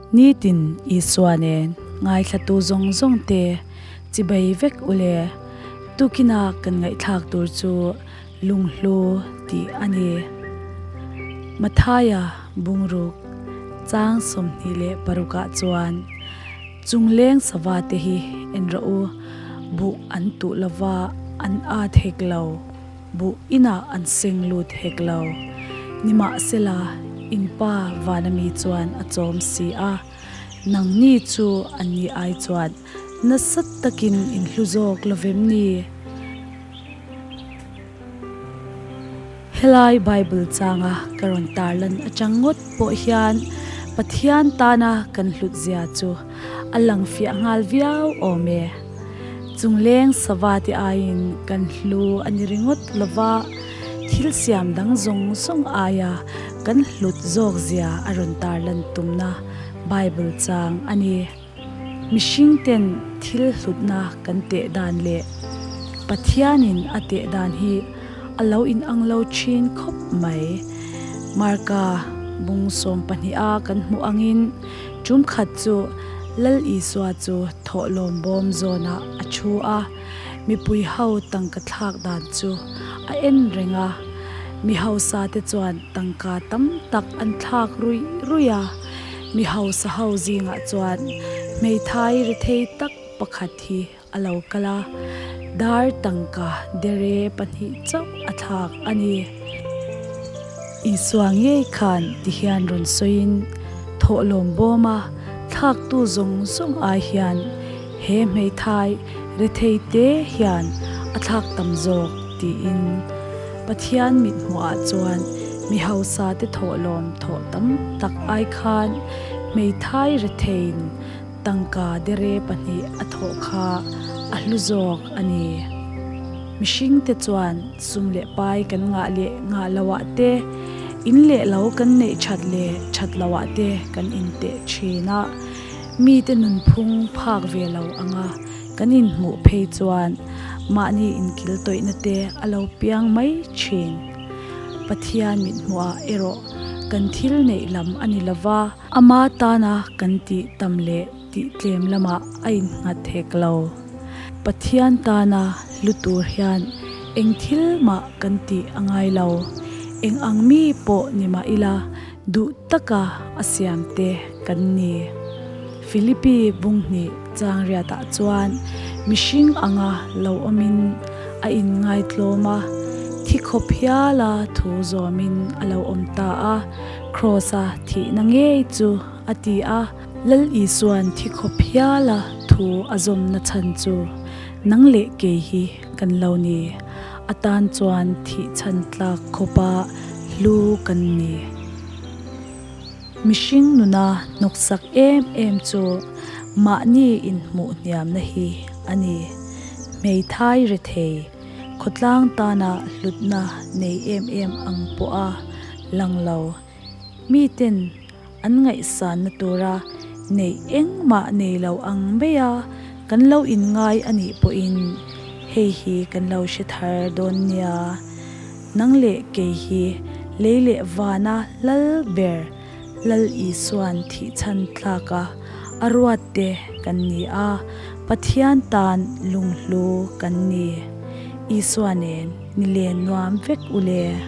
Nitin Isua nen ngaithlatu zawng zawng te chibei vek u le. Tukina kan ngaihthlak tur chu Lunghlu tih a ni. Mathaia bungruk chang 26 ah chuan Chungleng sava te hi en rawh u, buh an tuh lova an at hek lo. Buh inah an seng lut hek lo. Nimahsela, in pa vana mi chuan a chawm si a, nangni chu anni ai chuan nasa takin in hlu zawk lo vem ni? Helai Bible changa ka rawn tarlan atang ngawt pawh hian Pathian tana kan hlut zia chu a lang fiah nghal viau awm e. Chungleng sava te aiin kan hlu a ni ringawt lova, thil siam dang zawng zawng aia kan hlut zawk zia a rawn tarlan tumna Bible chang a ni. Mihring ten thil hlutna kan teh dan leh Pathianin a teh dan hi a lo inang lo thin khawp mai. Marka bung 12 a kan hmuh angin tum khat chu Lal Isua chu thawhlawm bawm zawnah a thu a, mipui ho tangka thlak dan chu a en reng a. Mi hausa te chuan tangka tam tak an thlak ruih ruih a, mi hausa ho zingah chuan hmeithai rethei tak pakhat hi a lo kal a, dar tangka dere pahnih chauh a thlak a ni. Isua ngei khan tihian rawn sawiin, Thawhlawm bawma thlaktu zawng zawng ai hian he hmeithai rethei te hian a thlak tam zawk tiin Pathian mithmuhah chuan mi hausa te thawhlawm thawh tam tak ai khan hmeithai retheiin Tangka dere pahnih a thawh kha a hlu zawk a ni. Mihringte chuan sum leh pai kan ngah leh ngah loah te, in leh lo kan neih that leh that loah te kan inteh thin a. Mite nunphung phak ve lo anga kan inhmuh phei chuan mahni inkil tawihna te a lo piang mai thin. Pathian mithmuhah erawh kan thil neih lam a ni lova. Ama tana kan tih tam leh tih tlem lamah a innghat hek lo. Pathian tana hlu tur hian eng thil mah kan tih a ngai lo. Eng ang mi pawh ni mah ila duh taka a siam te kan ni. Philippi bunghnih changriatah chuan mihring anga lo awmin a inngaitlawm a, thi khawp hiala thu zawmin a lo awm ta a. Kraws-a thihna ngei chu a ti a. Lal Isua'n thi khawp hiala thu a zawmna chhan chu nang leh kei hi kan lo ni. A tan chuan thih chhan tlak khawpa hlu kan ni. Mihring nuna hnawksak em em chu mahni inhmuh hniamna hi a ni. Hmeithai rethei. Khawtlang tana hlutna nei em em ang pawha lang lo. Miten an ngaihsanna tura neih engmah nei lo ang maia kan lo inngai a nih pawhin hei hi kan lo hre thar dawn nia. Nang leh kei hi lei leh vana lal ber Lal Isua'n thihchhan tlaka a ruat te kan ni a, Pathian tan lunghlu kan ni. Isua nen ni len nuam vek u le.